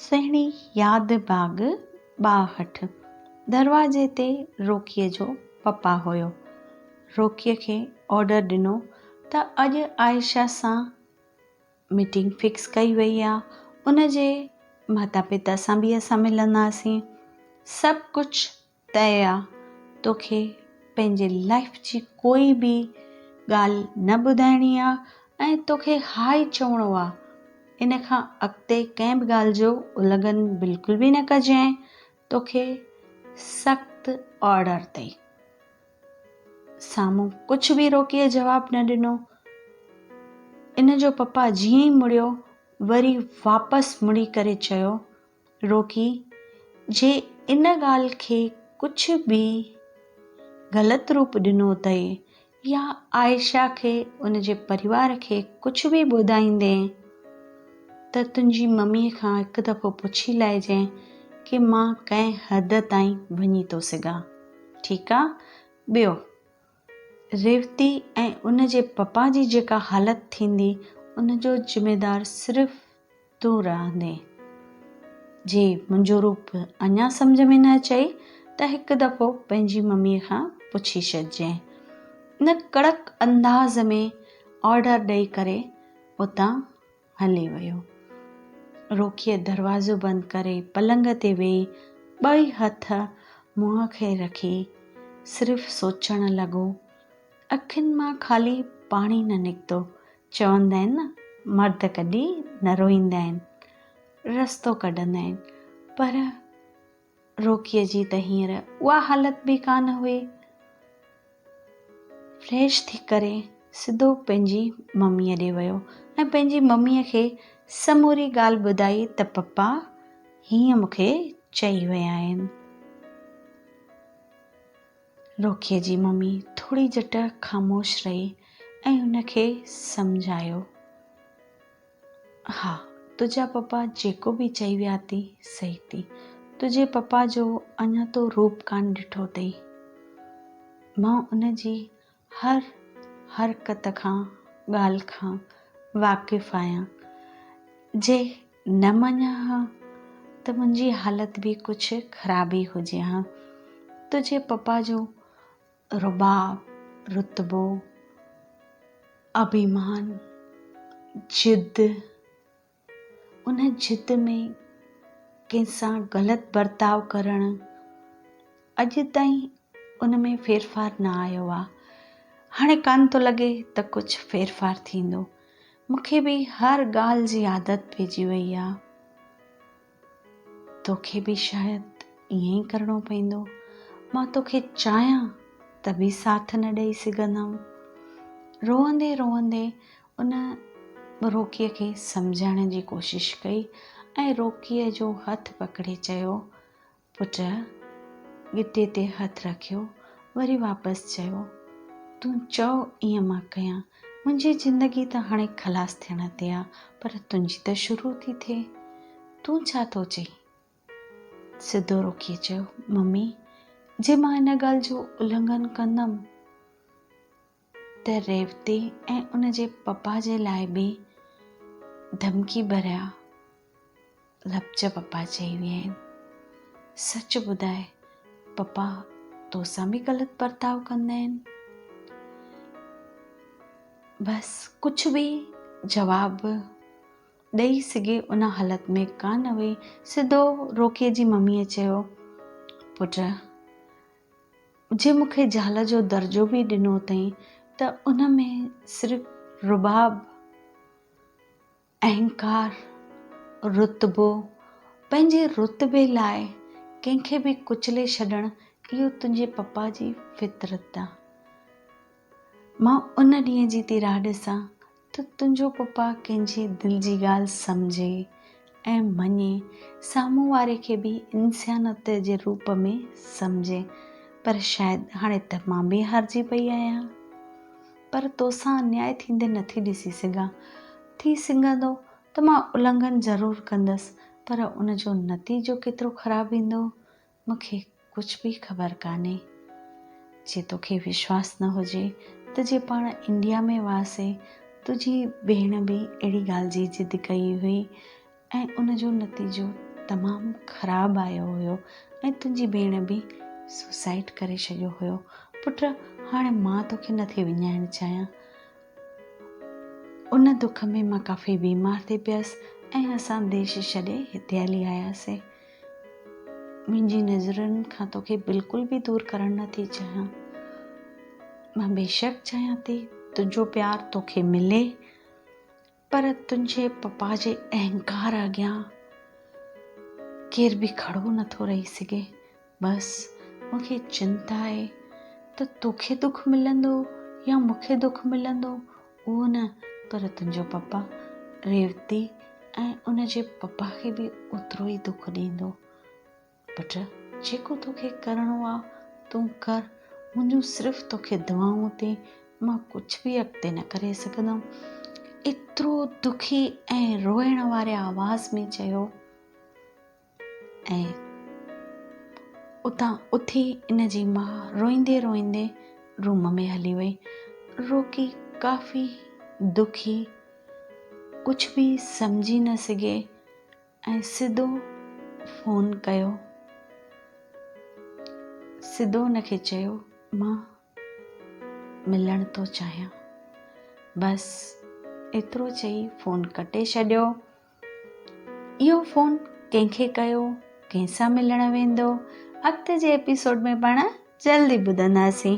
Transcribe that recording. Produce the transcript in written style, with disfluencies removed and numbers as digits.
سهڻي ياد باغ ٻاهٺ دروازي تي روڪيء جو پپا هيو. روڪيء کي آرڊر ڏنو ته اڄ عائشه سان ميٽنگ فڪس ڪئي وئي آ، ان جي ماتا پتا سان به اسان ملنداسين. سڀ ڪجهه طئي آ، توکي پنهنجي لائيف جي ڪوئي به ڳالهه نه ٻڌائڻي آ ۽ توکي ها ئي چوڻو آ. ان کان اڳتي ڪنهن به ڳالهه جو النگهن بلڪل به نه ڪجانء. توکي سخت آرڊر اٿئي. سامهون ڪجهه به روڪيء جواب نه ڏنو. ان جو پپا جيئن ئي مڙيو وري واپس مڙي ڪري چيو، روڪي، جي ان ڳالهه کي ڪجهه به غلط روپ ڏنو اٿئي يا عائشه کي ان جي پريوار کي ڪجهه به ٻڌائيندين ته تنهنجي مميء کان هڪ دفعو پڇي لائجين ڪي مان ڪنهن حد تائين وڃي ٿو سگهان. ٺيڪ آ؟ ٻيو ريوتي ۽ ان جي پپا جي جيڪا حالت ٿيندي ان جو ذميدار صرف تون رهندين. جي منهنجو روپ اڃا سمجهه ۾ نه اچئي ته هڪ دفعو پنهنجي مميء کان پڇي ڇڏجانء. ان ڪڙڪ انداز ۾ آرڊر ڏئي ڪري اتان هلي ويو. روڪيء دروازو بند ڪري پلنگ تي ويهي ٻئي هٿ منهن کي رکي صرف سوچڻ لڳو. اکين مان خالي پاڻي نه نڪتو. چوندا آهن نه مرد ڪڏهن نه روئيندا آهن، رستو ڪڍندا آهن. پر روڪيء جي ته هينئر اها حالت به ڪانه هئي. فريش ٿي ڪري سڌو پنهنجي مميء ڏي ويو ۽ پنهنجي مميء کي سموري ڳالهه ٻڌائي ته پپا هيئن مون کي چئي ويا آهن. روڪيء جي ممي ٿوري جهٽ خاموش رهي ۽ هن کي سمجهايو، ها تنهنجا پپا جيڪو به چئي ويا ٿي صحيح ٿي. تنهنجي پپا جو اڃا تو روپ ڪانه ڏٺو اٿئي. مان ان جي هر حرڪت کان، ڳالهه کان واقف آهيان. جي نه مڃان ها ته منهنجي حالت به ڪجهه خراب ئي هجي ها. تنهنجي پپا جو رباب، رتبو، اڀيمان، ضد، ان ضد ۾ ڪنهن سان غلط برتاء ڪرڻ، اڄ تائين ان ۾ ڦيرڦار نه آيو آ. هاڻي ڪانه ٿو لڳي ته ڪجهه ڦيرڦار ٿيندو. مون کي به هر ڳالهه جي عادت پئجي وئي آ. توکي به شايد ائين ئي ڪرڻو پوندو. مان توکي چاهيان ته به ساٿ نه ڏئي سگهندم. روئندي روئندي ان روڪيء کي سمجهائڻ جي ڪوشش ڪئي ۽ روڪيء جو هٿ پڪڙي چيو، پٽ ڳٽي تي هٿ رکيو وري واپس چيو، تون چئو ائين مان ڪيان، منهنجي زندگي ته هاڻي خلاص ٿيڻ تي آ، پر تنهنجي ته شروع ٿي ٿئي، تون ڇا ٿو چئين؟ سڌو روڪي چيو، ممي، جي مان ان ڳالهه جو النگهن ڪندم ته ريوتي ۽ ان جي پپا جي لاء به ڌمڪي ڀريا لفظ پپا چئي ويا آهن. سچ ٻڌاء پپا توسان به غلط برتاء ڪندا آهن؟ بس ڪجهه به جواب ڏئي سگهي ان حالت ۾ ڪانه هئي. سڌو روڪيء جي مميء چيو، پٽ! جي مون کي زال جو درجو به ڏنو اٿئين ته ان ۾ صرف رباب، اهنڪار، رتبو، پنهنجي رتبي لاء ڪنهن کي به ڪچلي ڇڏڻ اهو تنهنجي پپا جي فطرت آ. مان ان ڏينهن جي ٿي راهه ڏسان ته تنهنجو پپا ڪنهن جي دل جي ڳالهه سمجهي ۽ مڃي، سامهون واري کي به انسانيت جي روپ ۾ سمجهي، پر شايد هاڻي ته مان به هارجي پئي آهيان. پر توسان انياء ٿيندي نٿي ڏسي سگهان. ٿي سگهندو ته مان النگهن ضرور ڪندس، پر ان جو نتيجو ڪيترو خراب ايندو، مون کي ڪجهه به خبر ڪانهي. جي توکي وشواس نه هجي ته جي پاڻ انڊيا ۾ هئاسين، تنهنجي ڀيڻ به اهڙي ڳالهه جي ضد ڪئي هئي ۽ ان جو نتيجو تمام خراب آيو هيو ۽ تنهنجي ڀيڻ به سوسائيڊ ڪري ڇڏيو هيو. پٽ هاڻي مان توکي نٿي وڃائڻ چاهيان. ان دک ۾ مان ڪافي بيمار ٿي پيس ۽ اسان ديش ڇڏي هتي هلي آياسين. منهنجي نظرن کان توکي بلڪل به دور ڪرڻ نه ٿي چاهيان. مان بيشڪ چاهيان ٿي تنهنجو پيار توکي ملي پر تنهنجي پپا جي اهنڪار اڳيان ڪير به کڙو نه ٿو رهي سگهي. بس مون کي چنتا آهي ته توکي دک ملندو يا مون کي دک ملندو اهو نه پر تنهنجو پپا ريوتي ۽ ان جي پپا کي به اوترو ئي دک ڏيندو. پٽ جيڪو توکي ڪرڻو آ تون ڪر، منهنجون صرف توکي دعائون تي مان ڪجهه به اڳتي نه ڪري سگهندم. ايترو دکي ۽ روئڻ واري آواز ۾ چيو. ۽ اتان اٿي ان جي ماء روئيندي روئيندي روم ۾ هلي وئي. روڪي ڪافي دکي ڪجهه به سمجهي نه سگهي ۽ سڌو فون ڪيو. سڌو ان کي چيو مان ملڻ ٿو چاهيان. بس ايترو چئي فون ڪٽي ڇڏيو. اهو فون ڪنهن کي ڪيو، ڪنهن سان ملڻ ويندو، اڳتي جي ايپيسوڊ ۾ پاڻ جلد ئي ٻڌنداسين.